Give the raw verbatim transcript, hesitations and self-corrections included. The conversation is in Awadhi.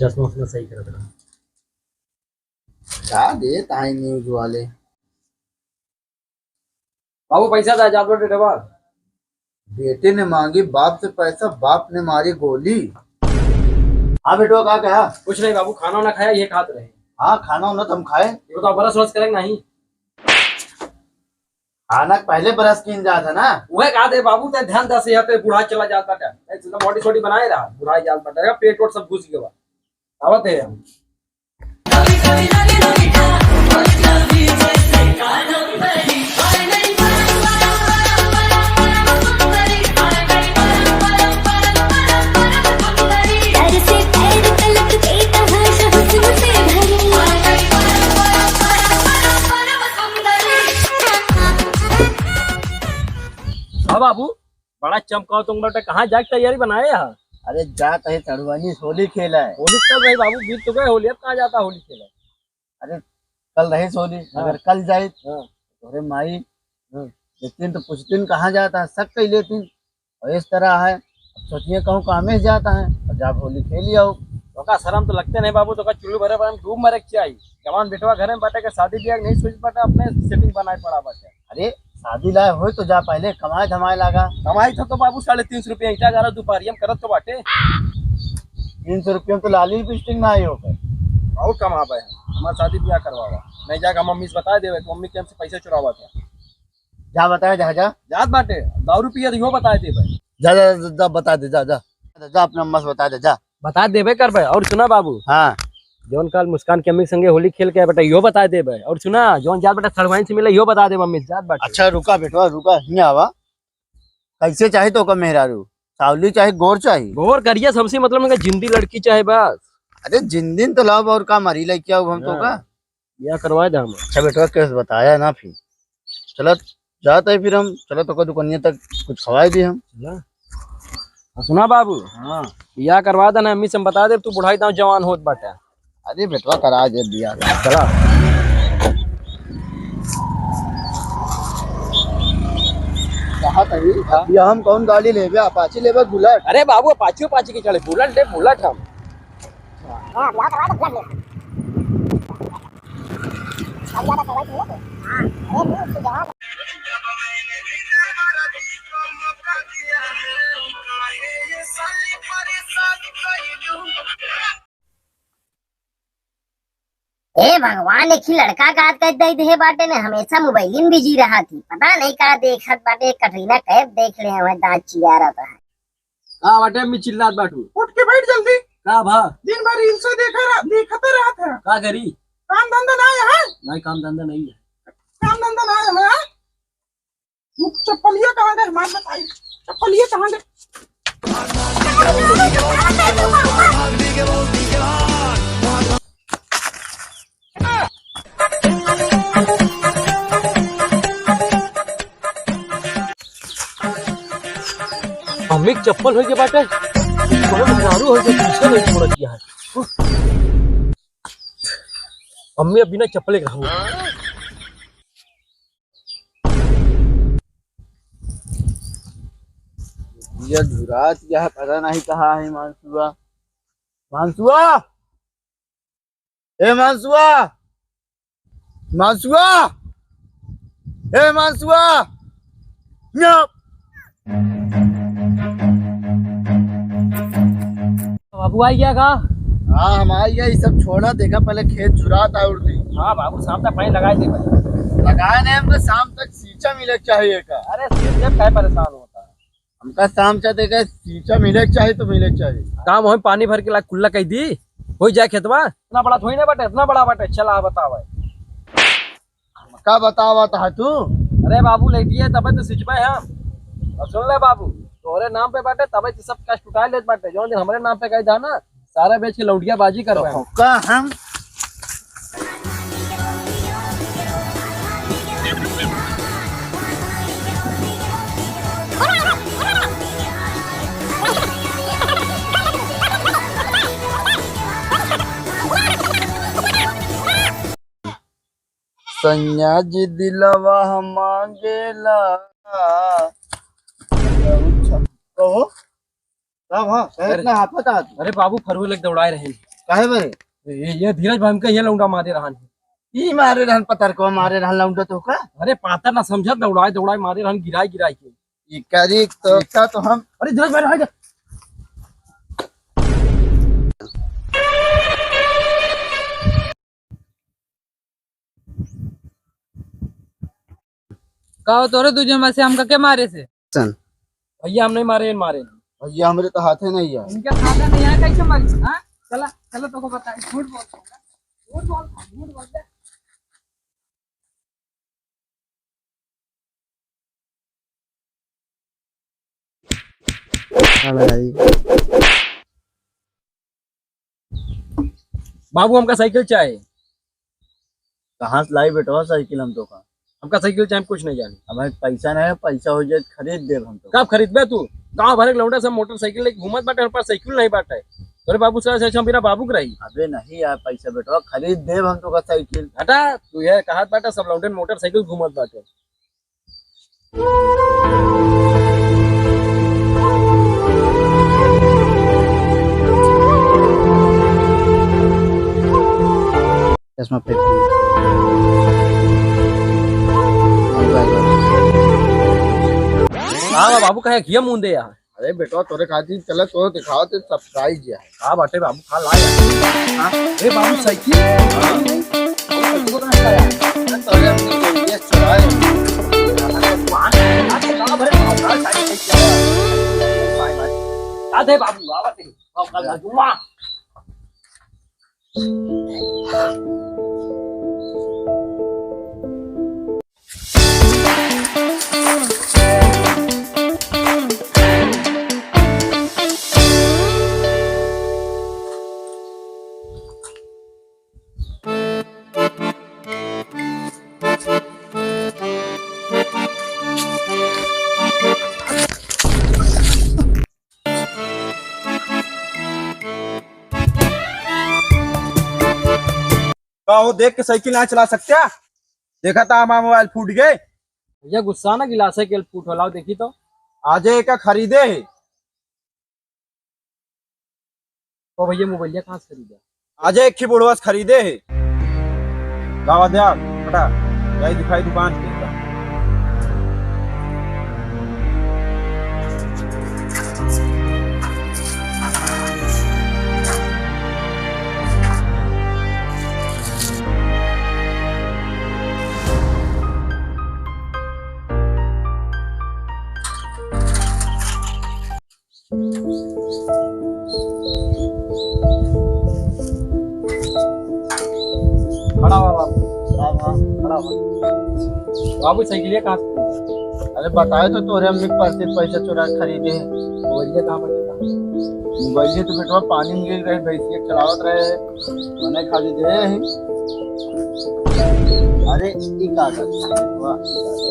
चश्मा उश्मा सही करत रहा। का देत आई news वाले? बाबू, पैसा दे, जात बाटे डबा। बेटे ने मांगी बाप से पैसा, बाप ने मारी गोली। हाँ बेटवा, का कहा? कुछ नहीं बाबू, खाना वाना खाया, ये खात रहे। हाँ, खाना वाना तो हम खाए। ये बताओ, brush व्रश करें कि नहीं? खाना के पहले brush कीन जात है ना। वह कहा दे बाबू, ते ध्यान दे, यहाँ पे बूढ़ा चला जात बाटे। नहीं, तू तो body शॉडी बनाए रहा, बूढ़ा जात बाटे, पेट वोट सब घुस गया। आवत है हम। हाँ बाबू, बड़ा चमकाओ तुम बेटा, कहाँ जाके तैयारी बनाए है? अरे जात है चढ़ुआनी होली खेला है। होली कब रही बाबू, बीत तो गए होली, अब कहाँ जाता होली खेला? अरे कल रही होली, हाँ। अगर कल जाए हाँ। तो अरे माई हाँ। देखतीन तो पूछतीन कहाँ जाता है, शक कई लेतीन। और इस तरह है, अब सोचिए कहूँ कामे से जाता है, और जाब होली खेली आओ। तोका शर्म तो लगते नहीं बाबू, तोका चुल्लू भरे पर हम डूब मरे के चाहिए। जवान बेटवा घरे में बाटे के शादी ब्याह के नहीं सोच बाटे, अपने setting बनाए पड़ा बाटे। अरे शादी लाए होए तो जा पहले कमाए धमाए लागा। कमाई तो, तो बाबू साढ़े तीन सौ रुपया ईंटा गारा दोपहरिया में करत तो बाटे। तीन सौ रुपया में तो लाली लिपस्टिक ना आई होकर। बहुत कमाबे है, हमार शादी ब्याह करवावा। नहीं जाके हम मम्मी से बता देवे कि मम्मी के हमसे पैसा चुरावा था। जा बताए जा, जा। जात बाटे, दारू पिया तो यो बताए देवे। जा, जा, जा, जा, बता दे, जा, जा। जा, जा, अपना अम्मा से बता दे, जा। बता देबे करबे। और सुना बाबू, हाँ। जौन काल मुस्कान के अम्मी के संगे होली खेल के आए बेटा, यो बता देबे। और सुना, जौन जात बेटा सड़वाइन से मिले, यो बता देबे अम्मी से, जात बाटे। अच्छा, रुका बेटवा, रुका, हियाँ आवा। कैसे चाही तोका मेहरारू? सावली चाही, गोर चाही? गोर करिया, सबसे मतलब उनका जिंदी लड़की चाही बस। अरे जिंदिन तो लाओ, और का मरी लेके आओ हम तो हाँ। का? ब्याह करवाए दे हम। अच्छा बेटवा, केस बताया ना फिर। चलत जात है फिर हम, चलत ओकर दुकनिया तक कुछ खवाए दी हम। चला। हाँ, सुना बाबू। हाँ। ब्याह करवा देना, अम्मी से हम बता दे, तू बुढ़ाई दाव जवान होत बाटे। अरे बेटवा, करा दे ब्याह। चला। कहा तही? हाँ। या हम कौन गाड़ी लेबे, अपाची लेबे, बुलेट? अरे बाबू, अपाची, अपाची की चले, बुलेट ले, बुलेट हम। हाँ, ब्याह करवा दे, बुलेट ले। अब ज्यादा सवाल नहीं है। हाँ, अरे नहीं, उसको जवाब। हे भगवान, एक ही लड़का का आदत दे दे बाटे ने, हमेशा मोबाइल में बिजी रहत ही। पता नहीं का देखत बाटे, कटरीना कैफ देख ले हमें, दांत चिया रहता है। का बाटे अम्मी चिल्लात बाटू? उठ के बैठ जल्दी। का भा? दिन भर रील्स देखा रह-, देखते रहत है। का करी? काम धंधा ना है? नहीं, काम धंधा नहीं है। काम धंधा ना है? वो चप्पलिया कहाँ गए? हमार बताई। चप्पलिया कहाँ गए? अम्मी के चप्पल होइ गए बाटे, कोनो मेहरारू होइ गए, पीछे नहीं छोड़ दिया है। अम्मी अब बिना चप्पले के रहूँ। ये झुरात यह पता नहीं कहाँ है मानसुआ। मानसुआ! ए मानसुआ! मानसुआ! ए मानसुआ! न्या! बाबू आई गया का? हाँ, हम आई गया, ये सब छोड़ा, देखा पहले खेत झुरात है उर्दी। हाँ बाबू, शाम तक पानी लगाए दे भाई। लगाए नहीं, हमको शाम तक सींचा मिले के चाहिए का। अरे सींच दे, काहे परेशान होता है? हमका शाम से देखे, सींचा मिले के चाही तो मिले के चाही। काम होई, पानी भर के ला कुल्ला कह दी, हो जाए खेतवा। इतना बड़ा थोड़ी ना बाटे, इतना बड़ा बाटे। चला बतावा। का बतावा था तू? अरे बाबू, लेटिए तबे तो सिंचबे हम। और सुन ले बाबू, तोरे नाम पे बाटे तबे तो सब कष्ट उठा लेत बाटे। जौन दिन हमरे नाम पे कह दा ना, सारा बेच के लौंडिया बाजी करबे हम। का हम सैया जी दिलवा हम मांगेला। कहो, तब हाँ, अरे, इतना हाफत आ तू। अरे बाबू, फरुए लग दौड़ाए रहे। काहे बरे? ये, ये धीरज भाई हमका ये लौंडा मारे रहन। ई मारे रहन पतरकवा, मारे रहन लौंडा तोहका? अरे पातर ना समझत, दौड़ाए दौड़ाए मारे रहन, गिराए गिराए के। ई करी तो, का तो हम अरे धीरज भाई, रह जा। का हो तोरे दूजे में से हमका के मारे से? सन। भैया हम नहीं मारे, मारे। भैया हमरे तो हाथे नहीं है। इनके हाथे नहीं है, कैसे मारी? हाँ? चला, चला तोको बताई। झूठ बोल, झूठ बोल, झूठ बोल दे। बाबू, हमका साइकिल चाहे। कहाँ से लाई बेटवा साइकिल हम तोका? हमका साइकिल चाहे, हम कुछ नहीं जाने। हमारे पैसा नहीं है, पैसा हो जाए खरीद देब हम तोका। कब खरीदबे तू? गाँव भर के लौंडा सब मोटरसाइकिल लेके घूमत बाटे, हमारे पास साइकिल नहीं बाटे। तोरे बाबू से अच्छा हम बिना बाबू के रही। अबे नहीं यार, पैसा बेटवा खरीद देब हम तोका साइकिल। हटा, तू ये कहत बाटे सब लौंडे मोटरसाइकिल घूमत बाटे। चश्मा फेंक दिया। हाँ, बाबू कहे, "घिया मुंह दे यार।" अरे बेटवा, तोरे खातिर चला, तो दिखाओ, तो surprise है। का बाटे बाबू, खा ला यार। हाँ? ए बाबू, साइकिल? हाँ। बाबू, साइकिल को कहाँ से लाया? अरे, तोरे अपने को ये चुराए। पाँच, पाँच, पाँच, भरे, पाँच, पाँच, साइकिल क्या है? बाय, बाय। आ दे बाबू, आवा तेरे। आओ, कल आ जाऊँगा। का हो, देख के साइकिल ना चला सकते? देखा था हमारा मोबाइल फूट गए। भैया गुस्सा ना, गिलासे के फूट होला, देखी तो। आजे का खरीदे है। ओ भैया, मोबाइलिया कहाँ से खरीदा? आजे एक ही बुढ़वा से खरीदे है। गावा दे आप, हटा, जाई दिखाई दुकान के। खड़ा हुआ बाबू। खड़ा हुआ, खड़ा हुआ। बाबू, साइकिलिया कहाँ से? अरे, बताए तो तोरे अम्मी के पास से पैसा चुरा के खरीदे हैं। मोबाइलिया कहाँ बचेगा? मोबाइलिया तो बेटवा पानी में गिर रहे, भैंसिया चलावत रहे, मने खाली दे ही। अरे, ई का कर? वाह।